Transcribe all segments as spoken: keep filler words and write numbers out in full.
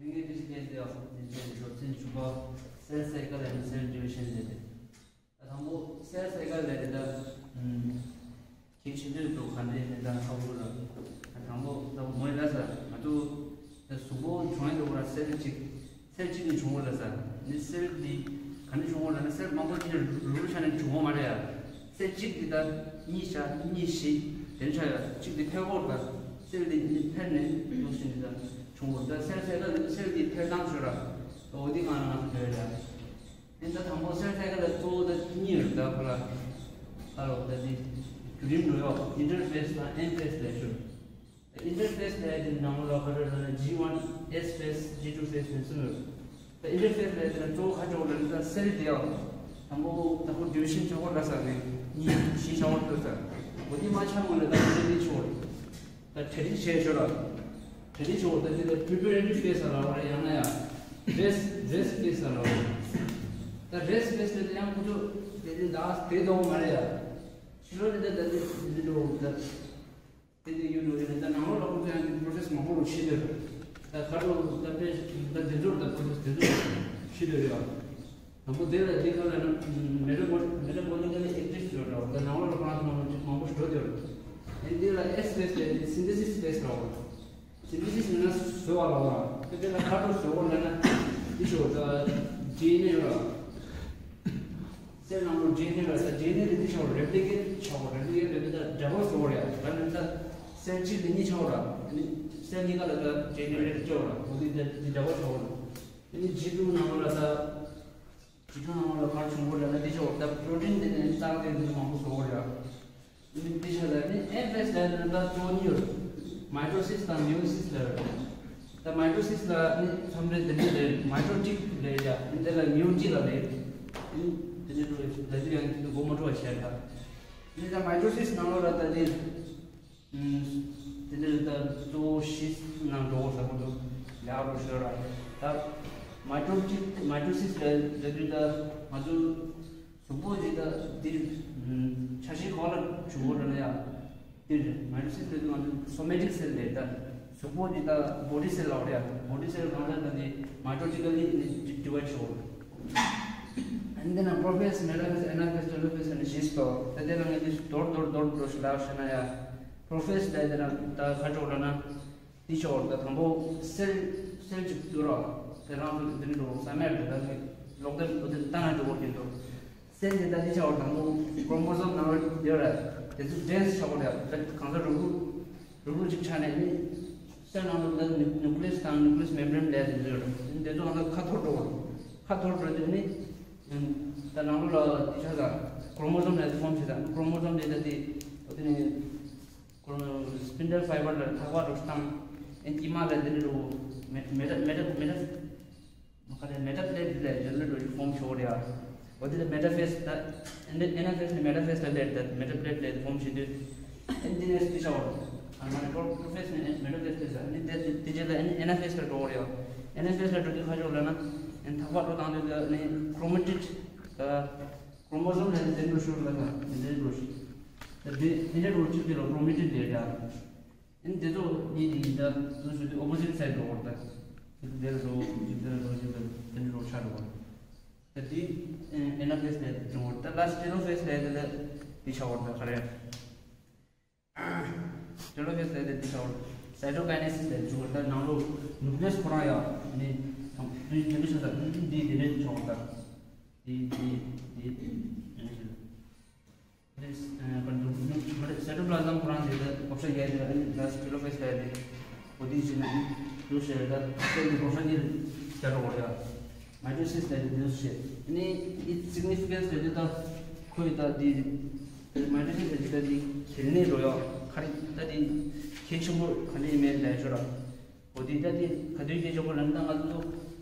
ལྷན་རྒྱས་བཀྲ་ཤིས་བདེ་ལེགས། དེ་རྗེས་ལ་ཚན་བཅུ་པ་སེལ་སའི་ཀལ་ཨེན་ཌི་སེལ་ཌི་བི་ཤན་ལས་རེད། ད་དང་པོ་སེལ་སའི་ཀལ་ལས་རེད་ད། ཨམ། གལ་ཆེ་དོན་དུ་ག་འདྲས་ནས་ད་ཧ་གོ་ལ། ད་དང་པོ་ད་མོས་ལ་ས་ང་ཚོ་ད་གཟུགས་པོ་བྱུང་ཡ་འདུག་ར། སེལ་གཅིག་སེལ་གཅིག་ནས་བྱུང་བ་ལ་ས། ནི་སེལ་འདི་ག་འདྲས་བྱུང་བ་ལ་ན། སེལ་མང་པོ་གཅིག་ནས་རུ་རུ་ཆ་ནས་བྱུང་བ་མ་རེད་ཡ། སེལ་གཅིག་འདི་ད་གཉིས་བཞག་གཉིས་བཞི་དེ་འདྲ་ཆགས་ཡ། གཅིག་འདི་འཕེལ་འགོར་ད། སེལ་འདི་ནི་འཕེལ་ནས་ཡོང་ཞིག་འདི་ད་བྱུང་བ་ད། སེལ་སའི་ཀལ་སེལ་འདི་འཕེལ་སྟངས་ཤོད་ར། འོ་འདི་ང་རང་ང་ཚོ་འདོད་ཡ། དེ་ད་དང་པོ་སེལ་སའི་ཀལ་ལ་གཙོ་བོ་ད་གཉིས་ཡོད་ད་ཁོ་ལ། ཨ་རོ་ད་དེ་བརྒྱུད་རིམ་འགྲོ་ཡོད། ཨིན་ཊར་ཕེ་སི་དང་ཨེན་ཕེ་སི་ལབ་ཤོད། ད་ཨིན་ཊར་ཕེ་སི་ལབ་དེ་ནང་ལོགས་ལ་ག་རེ་ལབ་ན་ཇི་ཝན་ཨེས་ཕེ་སི་ཇི་ཊུ་ཕེ་སི་ནས་གསུམ་ཡོད། ད་ཨིན་ཊར་ཕེ་སི་ལབ་དེ་ན་གཙོ་བོ་ག་ཅོག་ལ་ནི་ད་སེལ་དེ་ཡོད། དང་པོ་ད་ཁོ་ཌི་བི་ཤན་ཆགས་པ་ལ་ས་ནས་གཉིས་བཞི་ཆགས་པ་ལ་ས། འོ་དེ་མ་ཆགས་སྔོན་ལ་ད་ཨིན་ཊར་ཕེ་སི་ཆོག་ད་གྲ་སྒྲིག་བྱས་ཤོག་ལ། གྲ་སྒྲིག་བྱེད་དགོས་ད་འདི་ལ་པི་རི་པེ་ར་ཊོ་རི་ཕེ་སི་ལབ་རེད། ཡང་ན་ཡང་རེ་སི་རེ་སི་ཕེ་སི་ལབ་རེད། ད་རེ་སི་ཕེ་སི་ལ་ཡང་ཁོ་ཚོ་དེ་འདི་ད་དེ་འདྲ་བོ་མ་རེད་ཡ། ཕྱི་ལོགས་ནས་ད་ད་འདི་འདི་འགྲོ་ད་དེ་འདི་ཡོད་འགྲོ་ཡོད་ད་ནང་ལོགས་ལ་ཁོ་ཚོ་ཡང་འདི་པོ་རོ་སེ་སི་མང་པོ་རུ་ཕྱིན་འདོད། ད་ཁ་ཐོག་ད་དཔེ་ད་འདི་ཚོར་ད་པོ་རོ་སེ་སི་འདི་ཚོར་ཤི་འདོད་ཡོད། དང་པོ་དེ་ལ་དེ་ག་ལ་ན་མེ་ཊ་བོ་མེ་ཊ་བོ་ལི་ཀ་ལི་ཨེག་ཊིབ་ཡོད་འདྲ་བོ། ད་ནང་ལོགས་ལ་ཁོ་རང་ཚོ་མང་པོ་ཞིག་མང་པོ་ཞིག་འགྲོ་འདོད། ཨེ་འདི་ལ་ཨེ་སི་ཕེ་སི་ལ་སིན་ཐེ་སིས་ཕེ་སི་ལ་འོ། སིན་ཐེ་སིས་ནི་ན་བཟོ་བ་ལ་འོ། དེ་དེ་ལ་ཁ་ཐོག་བཟོ་བ་ལ་ན་དེ་ཞོ་ད་ཌི་ཨེན་ཨེ་ཡོད་ར། སེལ་ནང་ལོགས་ཌི་ཨེན་ཨེ་ལ་ད་ཌི་ཨེན་ཨེ་དེ་དེ་ཞོ་རེབ་ལི་ཀེ་ཊི་ཆོག་རེབ་ལི་ཀེ་ཊི་རེབ་ད་འདྲ་པོ་བཟོ་བ་རེད་ཡ། ད་ནི་ད་སེལ་གཅིག་ལ་གཉིས་ཆོག་ར། ནི་སེལ་གཉིས་ཀ་ལ་ད་ཌི་ཨེན་ཨེ་རེ་ཆོག་ར། འོ་དེ་ད་དེ་འདྲ་པོ་ཆོག་ར། ནི་ཇི་ཊུ་ནང་ལ་ད། ཇི་ཊུ་ནང་ལ་ག་རེ་བྱུང་གོ་ལབ་ན་འདི་ཆོག་ད་པྲོ་ཊིན་དེ་ནས་རྩ་དེ་ནས་མང་པོ་བཟོ་གོ་རེད། འདི་འདི་ཆ་ལ་ནི་ཨེ་ཕེ་སི་ལབ་ན་ད་གཙོ་བོ་གཉིས་ཡོད། མའི་ཊོ་སིས་དང་མེ་ཡོ་སིས་ལབ་རེད། ད་མའི་ཊོ་སིས་ལ་ནི་མཚམས་རེ་འདི་འདྲ་རེད། མའི་ཊོ་ཊིག་ལབ་ཡ། ནི་འདི་ལ་མེ་ཡོ་ཊིག་ལབ་རེད། ནི་འདི་འདྲ་འགྲོ་ཡོད། ད་དུས་ཡང་འདི་འགོ་མ་འགྲོ་བ་བྱས་ད། ནི་ད་མའི་ཊོ་སིས་ནང་ལོགས་ལ་ད་འདི། དེ་འདྲ་ད་གཙོ་བོ་བཞི་ནང་འགྲོ་བ་ཟེར་གོ་འདུག་ཡག་རུ་ཤོད་ར། ད་མའི་ཊོ་ཊིག་མའི་ཊོ་སིས་ལ་ལ་དུས་ད་ང་ཚོ་གཟུགས་པོ་འདི་ད་འདིར་ཆ་ཤས་གང་ལ་བྱུང་བ་རེད་ན་ཡ། འདིར་མའི་ཊོ་སིས་ལ་དུས་ང་ཚོ་སོ་མེ་ཊིག་སེལ་ལས་ད་གཟུགས་པོ་འདི་ད་བོ་ཌི་སེལ་ལ་རེད་ཡ། བོ་ཌི་སེལ་གང་ལ་ད་འདི་མའི་ཊོ་ཊིག་ལི་ཌི་ཝའི་ཌི་བྱུང་བ། ཨ་ནི་དེ་ན་པྲོ་ཕེ་སི་མེ་ཊ་ཕེ་སི་ཨེ་ན་ཕེ་སི་ཊེ་ལོ་ཕེ་སི་ནི་བཞི་སྟོ། ད་དེ་ལ་ངས་འདི་མདོར་མདོར་མདོར་མདོར་ཞིག་ལབ་ཤེས་ན་ཡ། པྲོ་ཕེ་སི་ལ་དེ་ན་ད་ཁ་ཕྱོགས་ལ་ན་འདི་ཕྱོགས་ད་དང་པོ་སེལ་སེལ་གཅིག་ཏུ་ར་དེ་རང་ཚོ་འདི་འགྲོ་ས་མེད་དེ་ད་ནི་ལོག་དེ་འགྲོ་དེ་ལྟ་ན་འགྲོ་གོ་གིན་འདུག་སེལ་དེ་ད་འདི་ཕྱོགས་དང་པོ་ཀྲོ་མོ་སོམ་ནང་ལ་ཡོད་ར། དེ་ཚོ་ཌེན་སི་ཆགས་གོ་ར། ད་གང་ཟག་རུ་རུ་རུ་རུ་གཅིག་ཆགས་ནས་ནི། སེལ་ནང་ལོགས་ལ་ནུ་ནུ་ཀི་ལེ་སི་དང་ནུ་ཀི་ལེ་སི་མེམ་བྷྲེན་ལབ་དེ་ཡོད་རེད། དེ་ཚོ་ང་ཚོ་ཁ་འཐོར་འགྲོ་བ། ཁ་འཐོར་འགྲོ་དུས་ནི། ད་ནང་ལོགས་ལ་དེ་ཆ་ཚང་ཀྲོ་མོ་སོམ་ལབ་དེ་ཕོམ་བྱེད་དང་། ཀྲོ་མོ་སོམ་དེ་ད་དེ་འོ་དེ་ནི་ཀྲོ་སི་པིན་ཌལ་ཕའི་བར་ལ་ཐག་པ་འགྲོ་བཏང་། ཨེ་དཀྱིལ་མ་ལ་དེ་ནི་འགྲོ་མེ་མེ་ཊ་མེ་ཊ་མེ་ཊ། མ་ཁ་དེ་མེ་ཊ་པི་ལེ་ཊི་ལབ་དེ་ལ་འགྲོ་ཕོམ་ཤོར་ཡ། འོ་དེ་ལ་མེ་ཊ་ཕེ་སི་ད། ཨེ་ན་ཕེ་སི་ནི་མེ་ཊ་ཕེ་སི་ལ་ལེར་ད་མེ་ཊ་པི་ལེ་ཊི་ལ་ཕོམ་བྱེད་དུས། ཨེ་འདི་ནས་སྤི་ཆ་བར། ཨ་མ་ནི་པྲོ་ཕེ་སི་ནི་མེ་ཊ་ཕེ་སི་ལ་ཟ་ནི་དེ་དེ་རྗེས་ལ་ཨེ་ན་ཕེ་སི་ལ་འགྲོ་བར་ཡོད། ཨེ་ན་ཕེ་སི་ལ་འགྲོ་དུས་ཁ་ཕྱོགས་ལ་ན་ཨེ་ཐག་པ་འགྲོ་བཏང་དུས་ད་ནི་ཀྲོ་མ་ཊིག་ད་ཀྲོ་མོ་སོམ་ལ་ནི་དེ་འགྲོ་ཤོར་ལ་ད་ནི་དེ་འགྲོ་ཤི། ད་དེ་དེ་འདྲ་འགྲོ་ཆུ་དེ་ལ་ཀྲོ་མ་ཊིག་ལས་ད། ཨེ་འདི་ཚོ་གཉིས་དེ་ཡིན་ད་དུ་ཞུ་དུས་ཨོ་པོ་ཟིཊ་སའིཌ་འགྲོ་བར་ད། དེ་འདིར་འགྲོ་དེ་འདིར་འགྲོ་དེ་འདིར་འགྲོ་ཆ་འགྲོ་བར། ད་དེ་ཨེ་ན་ཕེ་སི་ལ་འགྲོ་བར་ད། ལ་སི་ཊེ་ལོ་ཕེ་སི་ལ་དེ་ལ་དེ་ཆ་བར་ད་ག་རེ། ཊེ་ལོ་ཕེ་སི་ལ་དེ་དེ་ཆ་བར། སའི་ཊོ་ཀའི་ནེ་སིས་ལ་འགྲོ་བར་ད། ནང་ལོགས་ནུ་ཀི་ལེ་སི་ཁོ་རང་ཡ་ནི་དེ་དེ་ཆ་ད་དེ་དེ་ནས་ཆ་བར་ད། དེ་དེ་དེ་དེ་དེ་ནས་ཆ། དེ་ཨ་ནི་ཞིག་རེད། སའི་ཊོ་པི་ལ་ཟམ་ཁོ་རང་དེ་ལ་བགོ་བཤའ་རྒྱག་དེ་ཨ་ནི་ལ་སི་ཊེ་ལོ་ཕེ་སི་ལ་དེ་འོ་དེ་བྱས་ན་ཨ་ནི་ལུགས་ཤེས་རེད། ད་སེལ་དེ་བགོ་བཤའ་གཉིས་རྒྱག་འགྲོ་བ་རེད། མའི་ཊོ་སིས་ལ་དེ་ལུགས་ཤེས་ཨ་ནི་ཨི་སིག་ནི་ཕི་ཀན་སི་ལ་དེ་ད་ཁོ་ཡི་ད་དེ་མའི་ཊོ་སིས་ལ་དེ་ད་དེ་གལ་གནད་འགྲོ་ཡ་ག་རེ་ད་དེ་གལ་ཆེན་པོ་ག་ནས་ཡིན་མིན་ལས་ཤོར་ར། འོ་དེ་ད་དེ་ག་དུས་སྐད་ཆ་གོ་ལབ་ན་ད་ང་ཚོ་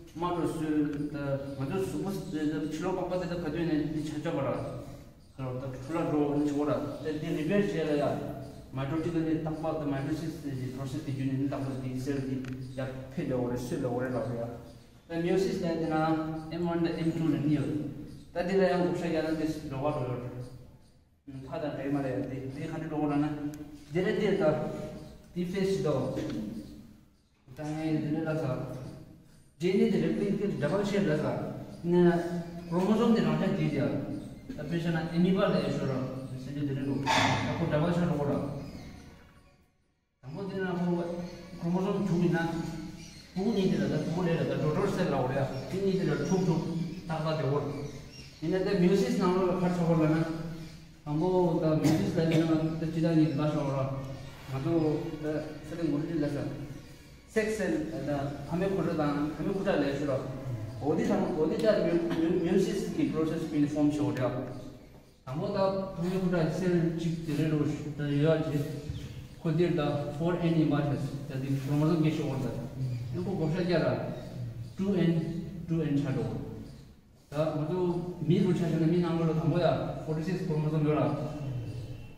དམར་འགྲོ་སུས་ད་ང་ཚོ་གཟུགས་པོ་ད་ཕྱི་ལོགས་པགས་པ་དེ་ད་ག་དུས་ནས་འདི་ཆ་ཆོག་པ་ར། ཁ་ལོ་ད་ཕྱི་ལོགས་འགྲོ་ནི་ཆོག་ར། ད་དེ་རི་པེར་བྱས་ལ་ཡ། མའི་ཊོ་ཊིག་ནི་རྟག་པར་ད་མའི་ཊོ་སིས་དེ་པྲོ་སེ་སི་དེ་བརྒྱུད་ནས་ནི་རྟག་པར་དེ་སེལ་དེ་ཡར་འཕེལ་ལ་འོ་རེད་སོས་ལ་འོ་རེད་ལབ་རེད་ཡ། ད་མེ་ཡོ་སིས་ལ་དེ་ན་ཨེམ་ཝན་དང་ཨེམ་ཊུ་ལ་གཉིས་ཡོད། ད་དེ་ལ་ཡང་བགོ་བཤའ་རྒྱག་ན་དེ་ལོགས་ཀ་འགྲོ་ཡོད་རེད། ཕ་དང་འདྲེས་མ་རེད་དེ། དེ་ག་འདྲ་འགྲོ་དགོས་ལབ་ན། དེ་རེད་དེ་ད། དེ་ཕེ་སི་ཞིག་དོ། ད་ངས་དེ་འདྲ་ལབ་ས། ཌི་ཨེན་ཨེ་དེ་རེ་པི་ལི་ཀེ་ཊི་ཌབ་ལ་ཆེ་ལ་ས། ན་ཁོ་རོ་མོ་སོམ་དེ་རང་འཇགས་བྱེད་ཀྱི་ཡ། ད་དཔེ་བཞག་ན་ཨེ་མི་པ་ལ་ཡ་ཤོར་ར། སེམས་ཅན་དེ་རེད་འགྲོ། ད་ཁོ་ཌབ་ལ་ཆགས་འགྲོ་གོ་ར། དང་པོ་དེ་ན་ཁོ་ཁོ་རོ་མོ་སོམ་དྲུག་ཡིན་ན། ཕྲུ་གུ་གཉིས་དེ་ལ་ད་ཕྲུ་གུ་ལས་ལ་ད་ཌོ་ཊར་སེལ་ལ་འོ་རེད་ཡ། དེ་གཉིས་དེ་ལ་དྲུག་དྲུག་ཏག་ཏག་དེ་འོ་རེད། ཡིན་ན་ད་མེ་ཡོ་སིས་ནང་ལོགས་ལ་ག་རེ་ཆགས་པ་ལབ་ན། དང་པོ་ད་མེ་ཡོ་སིས་ལབ་ཡིན་ན་ད་སྤྱི་བཏང་གི་ལ་ཤོར་ར། ང་ཚོ་ད་ཚེ་རིང་མུ་རི་ལ་ས། སེག་སེལ་ད་ཕ་མའི་ཁུ་ཁྲག་དང་ཕ་མའི་ཁུ་ཁྲག་ལས་ཤོར་ར། འོ་དེ་དང་འོ་དེ་ད་མེ་ཡོ་སིས་ཀྱི་པྲོ་སེས་པི་ནི་ཕོམ་ཤོར་ར། དང་པོ་ད་ཕ་མའི་ཁུ་ཁྲག་སེལ་གཅིག་དེ་རེད་རོ། ད་ཡོད་ཅེ། ཁོ་དེར་ད་ཕོར་ཨེན་ཡིན་པ་ཞེས་ད་དེ་ཁོ་རོ་མོ་སོམ་གྱི་ཤོག་ད་ཨེ་ཁོ་བགོ་བཤའ་རྒྱག་ར། ཊུ་ཨེན་ཊུ་ཨེན་ཆགས་འགྲོ། ད་ང་ཚོ་མི་རུ་ཆ་བཞག་ན་མི་ནང་ལོགས་ལ་དང་པོ་ཡ་ཕོར་ཊི་སིགས་ཁོ་རོ་མོ་སོམ་ཡོད་ར།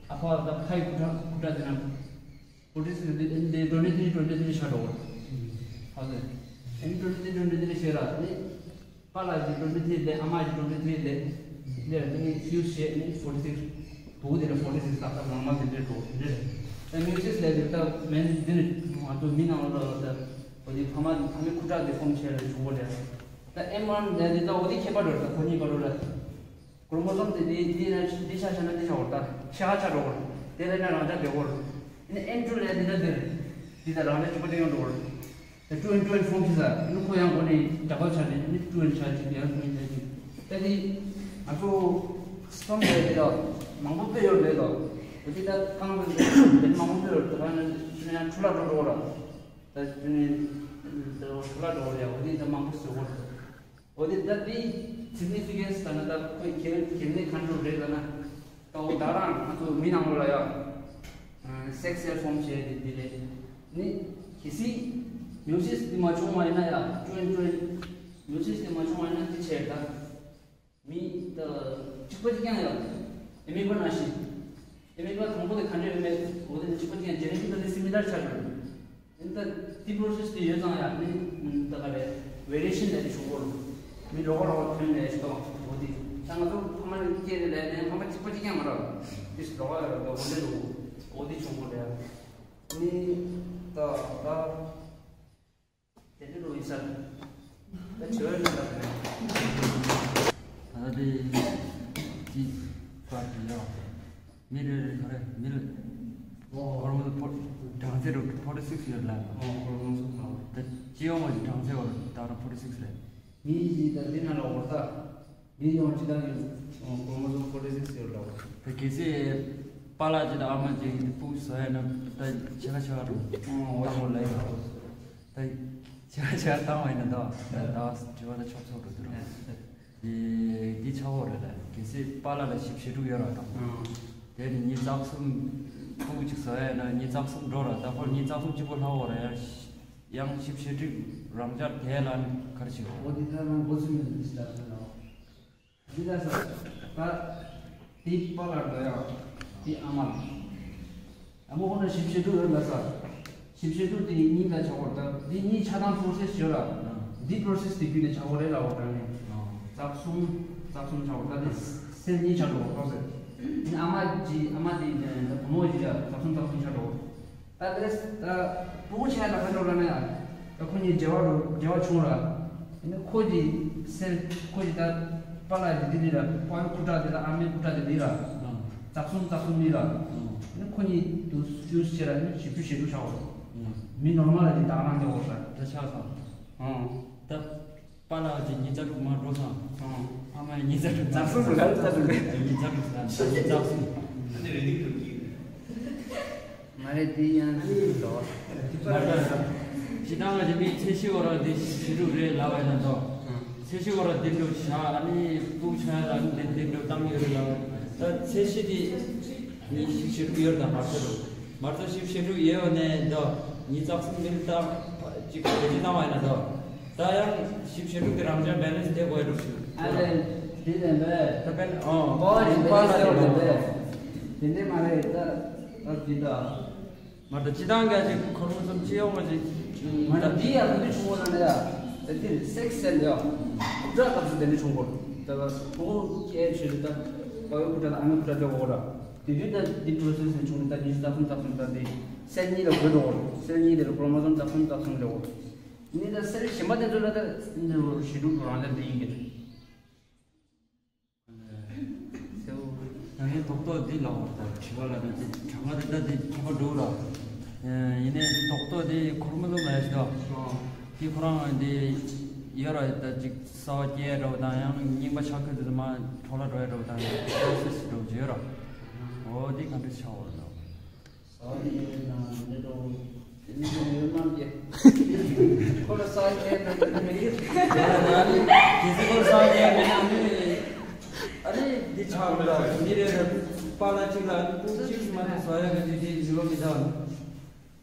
ཨ་ཕ་ད་ཕའི་ཁུ་ཁྲག་ཁུ་ཁྲག་དེ་ན་ཕོར་ཊི་སིགས་དེ་ཨེན་དེ་ཊུ་ཝེན་ཊི་ཐི་རི་ཊུ་ཝེན་ཊི་ཐི་རི་ཆགས་འགྲོ། ཧ་ཟེ། ཨེན་ཊུ་ཝེན་ཊི་ཐི་རི་ཊུ་ཝེན་ཊི་ཐི་རི་བྱས་ར་ནི། པཱ་ལགས་ཀྱི་ཊུ་ཝེན་ཊི་ཐི་རི་ལས་ཨ་མ་གི་ཊུ་ཝེན་ཊི་ཐི་རི་ལས། ལས་ནི་ཕིའུ་སི་བྱས་ནི་ཕོར་ཊི་སིགས། བུ་དེ་ལ་ཕོར་ཊི་སིགས་ཏག་ཏག་ནོར་མལ་དེ་འདྲས་འགྲོ་དེ་འདྲས། ད་མེ་ཡོ་སིས་ལས་དེ་ད་མེན་འདི་ནི་ང་ཚོ་མི་ནང་ལ་ད་འོ་དེ་ཕ་མ་ཕ་མའི་ཁུ་ཁྲག་དེ་ཕོམ་བྱས་ལ་བྱུང་བ་རེད། ད་ཨེམ་ཝན་ལས་དེ་ད་འོ་དེ་ཁྱད་པར་འགྲོ་ད་ཁོ་གཉིས་བར་དུ་ལ། ཁོ་རོ་མོ་སོམ་དེ་དེ་དེ་ན་དེ་ཆ་ཆ་ན་དེ་ཆ་བོར་ད་ཆ་ཧ་ཆ་འགྲོ་བོར། དེ་ལས་ན་རང་ཆ་དེ་བོར། ཨེ་ནི་ཨེམ་ཊུ་ལས་དེ་ད་དེར། དེ་ད་རང་ཆ་གཅིག་པ་དེ་ཡོང་འགྲོ་བོར། ད་ཊུ་ཨེན་ཊུ་ཨེན་ཕོམ་བྱེད་ས་ཨེ་ནི་ཁོ་ཡང་གོ་ནས་ཌབ་ལ་ཆ་ནས་ཨེ་ནི་ཊུ་ཨེན་ཆ་གཅིག་ཡང་ཊུ་ཨེན་ཆ་གཅིག་ད་དེ་ང་ཚོ་སི་པརམ་རེད་དེ་ད་མང་པོ་སྤེལ་ཡོད་རེད་ད། འོ་དེ་ད་གང་རེད་དེ་མང་པོ་སྤེལ་ཡོད་རེད་ད། ད་ནི་ཆུ་ནས་ཡང་འཕྲོ་བརླག་འགྲོ་འགྲོ་བོར། ད་ཆུ་ནས་འཕྲོ་བརླག་འགྲོ་བོར་ཡ་འོ་དེ་ད་མང་པོ་བཟོ་བོར། འོ་དེ་ད་དེའི་སིག་ནི་ཕི་ཀེན་སི་ལབ་ན་ད་ཁོའི་གལ་གལ་གནད་གང་འདྲ་རེད་ལབ་ན། ད་འོ་ད་རང་ང་ཚོ་མི་ནང་ལོགས་ལ་ཡ། སེག་སེལ་ཕོམ་བྱས་ཏེ་དེ་ལས། ནི་གལ་སྲིད་མེ་ཡོ་སིས་དེ་མ་བྱུང་བ་ཡིན་ན་ཡ་ཊུ་ཨེན་ཊུ་ཨེན། མེ་ཡོ་སིས་དེ་མ་བྱུང་བ་ཡིན་ན་དེ་བྱས་ད། མི་ད་གཅིག་པ་གཅིག་རྐྱང་ཡོད། ཨེ་མི་པ་ནང་བཞིན། ཨེ་མི་པ་དང་པོ་དེ་ག་འདྲ་ཡོད་མེད་འོ་དེ་ནི་གཅིག་པ་གཅིག་རྐྱང་ཇེ་ནེ་ཊིག་ལི་སི་མི་ལར་ཆགས་ཡོད། ཨེ་ད་དེ་པྲོ་སེ་སི་དེ་ཡོད་ཙང་ཡང་ནི་ད་ག་རེ་ཝེ་རི་ཡེ་ཤན་ལས་དེ་བྱུང་གོ། མི་ལོགས་ལོགས་ཐོན་ནས་ཤི་ཏོ་འོ་དེ་ད་ང་ཚོ་ཕ་མ་ནི་སྐྱེས་ནས་ལས་ནས་ཕ་མ་གཅིག་པ་གཅིག་རྐྱང་མ་རེད། དེ་ལོགས་ཡོད་རེད་འོ་དེ་འོ་དེ་བྱུང་གོ་རེད། ནི་ད་ད། དེ་འདྲ་ལོ་ཡིན་ས། ད་བྱེད་པ་ཡིན་ན་ད་རེད། ད་དེ་ཅི་པར་ཏི་ཡོད། མི་རེ་རེ་ག་རེ་མི་ལ་ཧོར་མོན་ཕོ་གྲངས་ཚད་རུ་ཕོར་ཊི་སིགས་ཡོད་ལ། ཨོ་ཧོར་མོན་སུ་ཁ་བ། ད་སྤྱི་ཡོངས་ཀྱི་གྲངས་ཚད་བར་ད་རུ་ཕོར་ཊི་སིགས་རེད། མི་ཡི་ད་འདི་ན་ལ་འོ་ད། མི་ཡོང་ཅི་ད་ཡོད། ཨོ་ཧོར་མོན་སུ་ཕོར་ཊི་སིགས་ཡོད་ལ། ད་གལ་སྲིད་པཱ་ལགས་ཅིག་དང་ཨ་མ་ཅིག་ཕྲུ་གུ་བཟོ་ཡ་ན་ད་ཆེ་ཁ་ཆེ་ཁ་རུ། ཨོ་ད་ཧོར་ལ་ཡོད། ད་ཆ་ཆ་བཏང་བ་ཡིན་ན་ད་ད་དྲི་བ་ད་ཆོག་ཆོག་འགྲོ་དུ་ར། དེ་འདི་ཆ་བོ་རེད་ལ་གལ་སྲིད་པཱ་ལགས་ལ་ཞིབ་བཤད་ཐུབ་ཡོད་ར་དང་། དེ་ནི་ཉིས་རྩ་གསུམ་ཕྲུ་གུ་གཅིག་བཟོ་ཡ་ན་ཉིས་རྩ་གསུམ་འགྲོ་ར་ད་ཁོ་ཉིས་རྩ་གསུམ་གཅིག་པོ་ལྷག་བོ་ར་ཡ་ཡང་ཞིབ་བཤད་ཐུབ་རང་འཇགས་དེ་ལ་ནི་ག་རེ་བྱེད་འོ་དེ་ད་རང་འགོ་ཚུགས་ཡོད་འདི་ལྟར་ལ། འདི་ལ་ས། ད། འདི་པཱ་ལགས་འགྲོ་ཡག་འདི་ཨ་མ་ལགས། ཨ་མ་ཁོ་ན་ཞིབ་བཤད་ཐུབ་ཡོད་ལ་ས། ཞིབ་བཤད་ཐུབ་དེ་གཉིས་ལ་ཆགས་པར་ད་འདི་གཉིས་ཆ་ཚང་པྲོ་སེ་སི་ཡོད་ལ། འདི་པྲོ་སེ་སི་དེ་བརྒྱུད་ནས་ཆགས་པ་རེད་ལ་འོ་ད་ནི། རྩ་གསུམ། རྩ་གསུམ་ཆགས་པར་ད་འདི་སེལ་གཉིས་ཆགས་འགྲོ་བ་པྲོ་སེ་སི། འདི་ཨ་མ་གྱི་ཨ་མ་དེ་ད་བུ་མོ་གྱི་ལ་རྩ་གསུམ་རྩ་གསུམ་ཆགས་འགྲོ། ད་དེ་ད་ཕྲུ་གུ་ཆགས་ལ་ཁ་འགྲོ་ར་ན་ཡ། ད་ཁོ་གཉིས་འབྲེལ་བ་རུ་འབྲེལ་བ་བྱུང་ར། ཡིན་ན་ཁོ་གི་སེམས་ཁོ་གི་ད་པཱ་ལགས་ཀྱི་འདི་འདི་ལ་པཱ་ལགས་ཁུ་ཁྲག་དེ་ལ་ཨ་མའི་ཁུ་ཁྲག་དེ་འདི་ལ་རྩ་གསུམ་རྩ་གསུམ་འདི་ལ། ཡིན་ན་ཁོ་གཉིས་དུ་ཤུ་ཤེ་ར་ཡིན་ན་ཞིབ་ཏུ་ཞེ་དྲུག་ཆགས་འོ། མི་ནོར་མལ་ལ་འདི་དག་རང་འདི་འོ་ས། ད་ཆགས་སོང་། ཨང་། ད། པཱ་ལགས་ཀྱི་ཉིས་རྩ་དྲུག་མ་འགྲོ་སོང་། ཨང་། ཨ་མའི་ཉིས་རྩ་དྲུག་རྩ་གསུམ་རེད་རྩ་དྲུག་རེད། ཉིས་རྩ་དྲུག་ཟེར་ན་ཉིས་རྩ་གསུམ། ཨ་ནི་རེ་ལིག་དྲུག་གི། མ་རེད་དེ་ཡང་ལོ། མ་རེད། ཇི་ལྟར་ང་ཚོ་མི་ཚེ་ཤི་བ་ར་དེ་ཞེ་དྲུག་རེད་ལབ་པ་ཡིན་ན་དོ། ཚེ་ཤི་བ་ར་དེ་འགྲོ་བཞག་ཨ་ནི་ཕྲུ་གུ་ཆགས་ལ་ནི་དེ་འགྲོ་བཏང་ཡོད་རེད་ལབ་པ། ད་ཚེ་ཤི་དེ་ནི་ཞེ་དྲུག་ཡོད་རེད་ད་མ་ཚད་རུ། མ་རྩ་ཞིབ་བཤད་རུ་ཡོད་ནས་འདུག་ཉིས་རྩ་གསུམ་མི་རྟག་ཅིག་ག་ཅི་བཏང་བ་ཡིན་ན་འདུག་ད་ཡང་ཞིབ་བཤད་རུ་གི་རང་ཅག་བེ་ལེན་སི་དེ་དགོས་རུ་ཞུ། ཨ་ལེ། དེ་ལས་མེད། ད་བེ་ཨོ་པ་ཝར་གི་བེ་ལེན་སི་དེ་དགོས་རེད། དེ་འདྲས་མ་རེད་ད། ད་དེ་ད། མ་ད་སྤྱི་བཏང་ག་ཅིག་ཁོར་མོ་སོམ་སྤྱི་ཡོང་བ་ཅིག་མ་ད་འདི་ཡང་ག་དུས་བྱུང་བ་ན་ཡ། ད་དེ་སེག་སེལ་ཡ། ཁུ་ཁྲག་སྐབས་སུ་དེ་འདྲས་བྱུང་གོ། ད་ཁོ་སྐྱེ་ཆོས་དེ་ད། པ་ཝར་ཁུ་ཁྲག་དང་ཨ་མའི་ཁུ་ཁྲག་དེ་འོ་ར། དེ་དུས་ད་འདི་པྲོ་སེ་སི་ནས་བྱུང་ནས་ད་ཉི་ཤུ་རྩ་གསུམ་རྩ་གསུམ་ད་དེ་སེལ་གཉིས་ལ་བགོས་འགྲོ་བ། སེལ་གཉིས་དེ་ལ་ཁོར་མོ་སོམ་རྩ་གསུམ་རྩ་གསུམ་རེད་བ། ནི་ད་སེལ་གཞན་པ་དེ་ཚོ་ལ་ད་ཞེ་དྲུག་རང་ལ་འདི་ཡིན་གྱི་རེད། ད་ངས་རྡོག་རྡོག་འདི་ལབ་པ་དང་དྲི་བ་ལ་ནི་དྲི་བ་འདི་ད་འདི་ཁྱད་པར་འགྲོ་ར། ཡིན་ནའི་རྡོག་རྡོག་འདི་ཁོར་མོ་ལོ་མ་ཡ་ཞིག་དང་། འདི་ཁོ་རང་འདི་ཡོད་ར། ད་ཅིག་གསར་བ་སྐྱེས་འགྲོ་དང་ཡང་རྙིང་པ་ཆགས་ཁུལ་དུ་མ་འཕྲོ་བརླག་འགྲོ་ཡ་འགྲོ་དང་ཡང་སེ་སི་འགྲོ་བརྗོད་ར། འོ་འདི་ག་འདྲ་ཆགས་འོ་ར། ས་ཡི་ན་མི་རོ། དེ་ནི་ཡོད་མ་རྒྱ། ཁོ་ལ་ས་ཡི་ན་མི་རིགས། ཡ་ན་ནི་དེ་སི་ཁོ་ལ་ས་ཡི་ན་མི་རིགས། ཨ་རེ་འདི་ཆགས་མི་ལ་མི་རེ་རེ་པ་ལ་གཅིག་ལ་ནི་པུ་གཅིག་མ་གཏོགས་ས་ཡ་ག་དེ་དེ་ཡོད་མི་འདུག་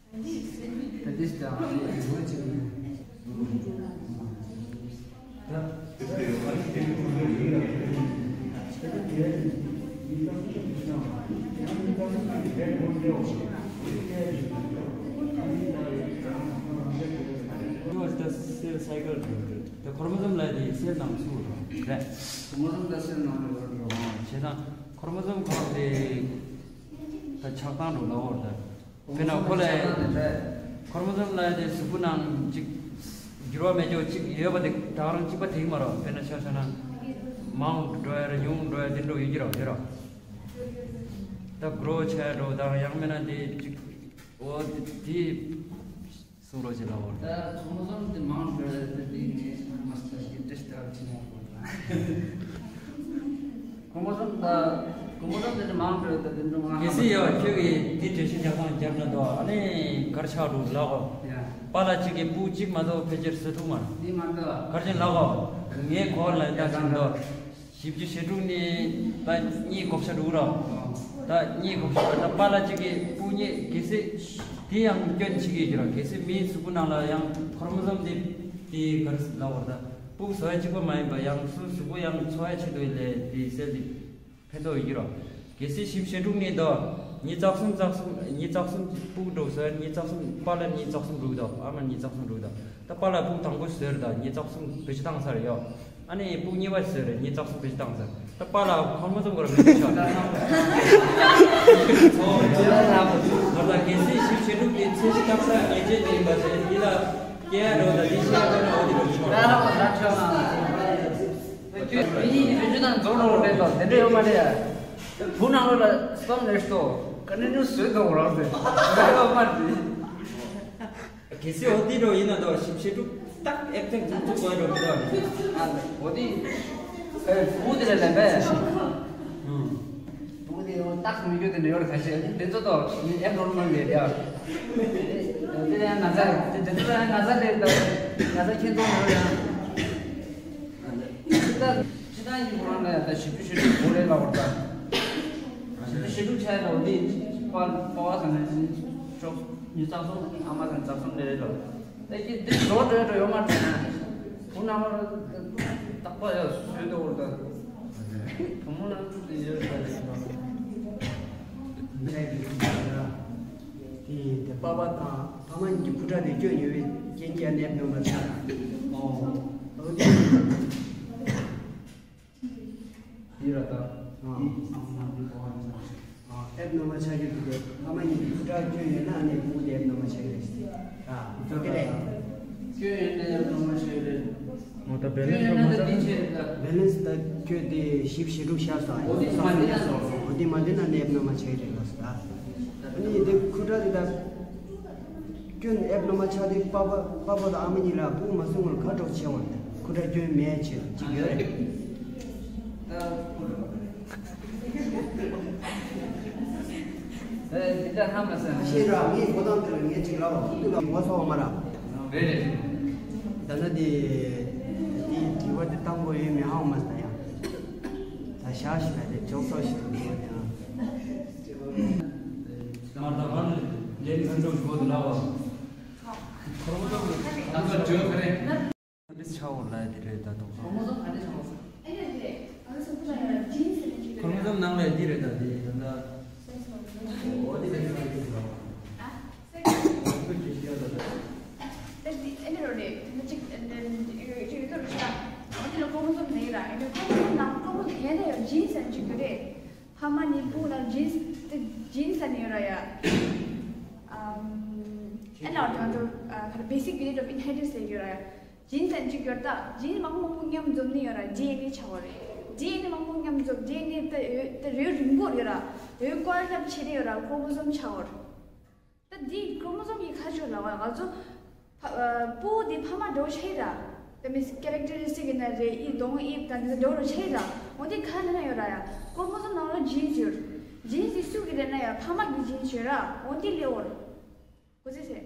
ད་དེ་ལྟ་བུ་ཅིག་ནས། ད་སེལ་སའི་ཀལ་རེད། ད་ཁོར་མོ་སོམ་ལབ་དེ་སེལ་ནང་ཚུད་རེད། ཁོར་མོ་སོམ་ད་སེལ་ནང་ལ་ཡོད་རེད། བྱས་ཙང་ཁོར་མོ་སོམ་ཁོ་རང་དེ་ད་ཆགས་སྡང་འགྲོ་ལ་འོར་ད། དཔེར་ན་ཁོ་ལ་ཁོར་མོ་སོམ་ལབ་དེ་གཟུགས་པོ་ནང་གཅིག་འགྱུར་བ་མེད་ཀྱོག་གཅིག་ཡོད་པ་དེ་ད་ག་རང་གཅིག་པ་དེ་གི་མ་རེད། དཔེར་ན་ཆ་བཞག་ན་མང་འགྲོ་ཡ་རེད། ཉུང་འགྲོ་ཡ་དེ་འགྲོ་ཡོད་ཀྱི་རེད། ཡོད་རེད། ད་གྲོ་ཆ་ཡ་འགྲོ་དང་ཡང་མིན་ན་དེ་གཅིག་འོ་དེ་གསུང་རོགས་བྱེད་ལ་འོ། ད་ཁོར་མོ་སོམ་དེ་མང་འགྲོ་ཡ་དེ་དེ་ངས་མ་སྟ་ཞིག་ཏེ་སྟ་ཅི་ན་ཁོ་ལ། ཁོར་མོ་སོམ་ད་ཁོར་མོ་སོམ་དེ་ནི་མང་དྲགས་ད་དེ་འདྲ་ང་གལ་སྲིད་ཡོད་ཁྱོད་ཀྱིས་དེ་འགྲེལ་བཤད་རྒྱག་སྟངས་རྒྱབ་ན་དོ། ཨ་ནི་གར་ཆགས་འགྲོ་ལགས་གོ། ཡ། པཱ་ལགས་གཅིག་གིས་སྤུ་གཅིག་མ་གཏོགས་ཕལ་ཆེར་བཟོ་ཐུབ་མ་རེད། འདི་མ་གཏོགས། གར་ཅན་ལགས་གོ། ངས་གོ་ལ་ཡ་ད་ཅིག་འདོ། བཞི་བཅུ་ཞེ་དྲུག་ནི་ད་གཉིས་བགོ་བཤའ་འགྲོ་ར། ད་གཉིས་བགོ་བཤའ་ད་པཱ་ལགས་གཅིག་གིས་སྤུ་གཉིས་གལ་སྲིད་དེ་ཡང་སྐྱོན་ཆེ་གི་ཡོད་ར། གལ་སྲིད་མིའི་གཟུགས་པོ་ནང་ལ་ཡང་ཁོར་མོ་སོམ་དེ་དེ་གར་ལགས་གོ་ད། སྤུ་གུ་བཟོ་ཡ་གཅིག་པ་མ་ཡིན་པ་ཡང་སུ་གཟུགས་པོ་ཡང་འཚོ་ཡ་ཆེད་དུ་ལས་དེ་སེལ་དེ་ཕན་ཐོགས་ཡོད་ཀྱི་རོ། གལ་སྲིད་བཞི་བཅུ་ཞེ་དྲུག་ནི་དོ། ཉིས་རྩ་གསུམ་རྩ་གསུམ་ཉིས་རྩ་གསུམ་སྤུ་གུ་འགྲོ་བཟོ་ཡ་ཉིས་རྩ་གསུམ་པཱ་ལགས་ཉིས་རྩ་གསུམ་འགྲོ་གི་དོ། ཨ་མ་ཉིས་རྩ་གསུམ་འགྲོ་གི་དོ། ད་པཱ་ལགས་སྤུ་གུ་དང་པོ་བཟོས་རེད་ད་ཉིས་རྩ་གསུམ་བེད་སྤྱོད་བཏང་ཚར་ཡོད། ཨ་ནི་སྤུ་གུ་གཉིས་པ་བཟོས་རེད་ཉིས་རྩ་གསུམ་བེད་སྤྱོད་བཏང་ཚར། ད་པཱ་ལགས་ཁོར་མོ་སོམ་གོ་ར་མི་འདུག་ཤག་ད་གལ་སྲིད་བཞི་བཅུ་ཞེ་དྲུག་དེ་ཚེ་གཅིག་སྐམ་ས་ངེས་ཅན་ཡིན་པ་དེ་འདི་ལ་སྐྱེ་ཡ་འགྲོ་ད་འདི་ཤེས་ཡ་འགྲོ་ན་འོ་དེ་འགྲོ་ཆོག་ད་ལ་བ་ད་ཆོག་ན། ཁྱོད་མི་གཉིས་ཀྱི་བེད་སྤྱོད་དང་རྫོགས་འགྲོ་བ་རེད་དོ། དེ་འདྲ་ཡོད་མ་རེད་ཡ། བུ་ནང་ལོགས་ལ་སོམ་ནས་ཤོག་ག་ནས་ནུ་བཟོས་འདུག་རང་ཟེར་ད་ཡོད་མ་རེད། གལ་སྲིད་འོ་དེ་འགྲོ་ཡིན་ན་དོ་ཞིབ་ཕྱི་དྲུག་ཏག་ཨེབ་ཐེབས་དུ་ཚུགས་དགོས་འགྲོ་མི་འདུག་ཨ་ནི། ཨ་ལེ་འོ་དེ་ཨེ་བུ་དེ་ལ་ལེན་པས། ཨུམ། བུ་དེ་འོ་ཏག་མི་རྒྱུ་དེ་འདྲ་ཡོད་རེད་ཁ་ཤས་དེ་ཚོ་དོ་ཨེབ་ནོར་མལ་རེད་ཡ། དེ་ཡང་ན་ཚ་དེ་དེ་ཚོ་ཡང་ན་ཚ་རེད་ད་ན་ཚ་ཁྱེད་ཚོ་ཡོད་ཡ། ཨ་ལེ། ཅི་ལྟར་ཅི་ལྟར་ཡིན་ཁོ་རང་ལ་ད་ཞིབ་ཏུ་ཞིབ་ཏུ་གོ་རེ་ལ་བར་ད། ཞིབ་ཏུ་ཞིབ་ཏུ་ཆ་ཡ་ལ་འོ་དེ་པ་པ་བ་ཟེར་ནས་ཅོག་ཉི་ཚགས་སོང་ཨ་མ་ཟེར་ཚགས་སོང་ལེ་རེ་ལ། ད་ཀྱི་འདི་ལོ་འགྲོ་འགྲོ་ཡོད་མ་རེད་ན། ཁོ་ན་མར་རྟག་པ་ཡ་བཟོས་འདུག་འོ་ད། བུ་མོ་ལ་ཅུག་དེ་ཡོད་ས་རེད་ན། དེ་དེ་པ་པ་དང་ཕ་མ་གཉིས་ཀྱི་ཕུ་ཁྲག་དེ་སྐྱོན་ཡོད་པའི་རྐྱེན་གྱིས་ནད་ནོར་མ་ཆགས། ཨོ། ཨོ་དེ། འདི་ར་ད། ཨ། འདི་ཨ་མ་འདི་གོ་བ་ཡིན་ན། ཨ་ཨེབ་ནོར་མལ་ཆགས་ཀྱི་འདུག་སྟེ་ཕ་མ་གཉིས་ཀྱི་ཕུ་ཁྲག་སྐྱོན་ཡོད་ན་ཨ་ནི་ཕྲུ་གུ་དེ་ཨེབ་ནོར་མལ་ཆགས་ཀྱི་རེད། ཨ་ཨོ་ཀེ་རེད། སྐྱོན་ཡོད་ན་ཨེབ་ནོར་མལ་ཆགས་ཀྱི་རེད། ཨོ་ད་བེ་ལེན་སི་སྐྱོན་ཡོད་ན་ད་འདི་ཆེ་རེད་ད། བེ་ལེན་སི་ད་ཁྱོད་དེ་ཞིབ་ཞིབ་དྲུག་ཤར་སོང་། ཨོ་དེ་མ་དེ་ན་ཨོ་དེ་མ་དེ་ན་ཨ་ནི་ཨེབ་ནོར་མལ་ཆགས་ཀྱི་རེད་ལགས་སོ་ད། ཨ་ནི་དེ་ཕུ་ཁྲག་དེ་ད། སྐྱོན་ཨེབ་ནོར་མལ་ཆགས་དུས་པ་པ་པ་པ་དང་ཨ་མ་གཉིས་ལ་སྤུ་གུ་མ་བཟོས་སྔོན་ལ་ག་འདྲ་བྱེད་འོང་། ཁུ་ཁྲག་སྐྱོན་མེད་བྱེད་ཅིག་ཡོད་རེད། ཨེ་འདི་འདྲ་ཧ་མ་སང་། ཤེས་ར་ངའི་གོ་སྟངས་དེ་ལ་ངས་ཅིག་ལབ་པ་ཁུ་ཐུག་ལ་ངོ་ཚ་བ་མ་ར། རེད་རེད། ད་ལྟ་དེ་དེ་དྲི་བ་དེ་བཏང་དགོས་ཡོད་མེད་ཧ་མ་སང་ཡང་། ད་ཤ་ཞིག་ལ་དེ་ཅོག་ཙོག་ཞིག་ཏུ་འགྲོ་ཡང་། ང་ད་གང་ལས་ལས་ཁན་ཅོག་ཞིག་གོ་དུ་ལབ་པ། ད་ལྟ་བྲོས་ག་རེ། ཨ་ཏིས་ཆའོ་ལབ་ཡ་དེ་རེད་ད་དོག་ཁོ་མོ་ཚོ་ག་རེ་ཆའོ་ཟེར། ཁོ་མོ་ཚོ་ནང་ལ་འདི་རེད་ད་དེ་ད་ལྟ། འོ་དེ་ལ་ཁྱོད་ལ་ཡོད་ཟེར་བ། ཨ་སེ་ད་དེ་ཨེ་འདི་རོ་རེད་ད་ཅིག་ཨེ་འདི་ཅིག་ཡོད་དོ་རེད་ཤག་འོ་དེ་ལ་ཁོ་མོ་ཚོ་ནས་ར་ཨེ་འདི་ཁོ་མོ་ཚོ་ནང་ཁོ་མོ་ཚོ་གན་ད་ཡོད་ཇིན་ཟེར་ཅིག་ཡོད་རེད། ཕ་མ་ནི་སྤུ་ལ་ཇིན་ཇིན་ཟེར་ནི་ཡོད་ར་ཡ། ཨམ་ཨེ་ལ་ ང་ཚོ་basic unit of inheritance ཟེར་གྱི་ཡོད་ར། genes ཟེར་གཅིག་ཡོད་ད། genes མང་པོ་མང་པོ་མཉམ་འཛོམས་ནི་ཡོད་ར། ཌི་ཨེན་ཨེ་ཆགས་པ་རེད། ཌི་ཨེན་ཨེ་མང་པོ་མཉམ་འཛོམས། ཌི་ཨེན་ཨེ་ད་ཡོད་ད་རེད། རིང་པོ་ཡོད་ར། ཡོད་ཀ་ལ་ལབ་བྱེད་ནི་ཡོད་ར། chromosome ཆགས་པ་རེད། ད་འདི་chromosome ཡི་ཁ་ཕྱོགས་ལ་བ་ང་ཚོ་ཕ་ཨ་སྤུ་གུ་འདི་ཕ་མ་འདྲ་བོ་ཆགས་ར། ད་མི་characteristic ཡིན་ན་རེད། ཨི་གདོང་དབྱིབས་དང་འདི་འདྲ་བོ་ཆགས་ར། འོ་འདི་ག་ནས་ན་ཡོད་ར་ཡ། chromosome ནང་ལ་genes ཡོད། genes འདི་སུ་གི་རེད་ན་ཡ། ཕ་མ་གི་genes ཡོད་ར། འོ་འདི་ལས་འོར། གོ་ཚེ་ཚེ།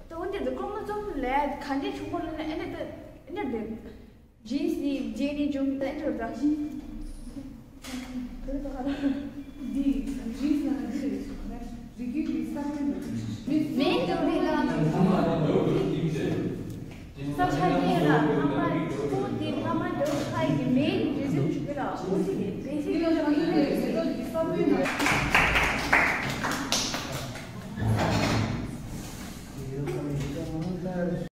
ད་འོ་འདི་ད་chromosome ལས་ག་འདྲས་བྱུང་བ་ལ་ན་ཨེ་འདྲ་ད་ཨེ་འདྲ་འདི་genes ནི་ཌི་ཨེན་ཨེ་བྱུང་ད་ཨེ་འདྲ་ད།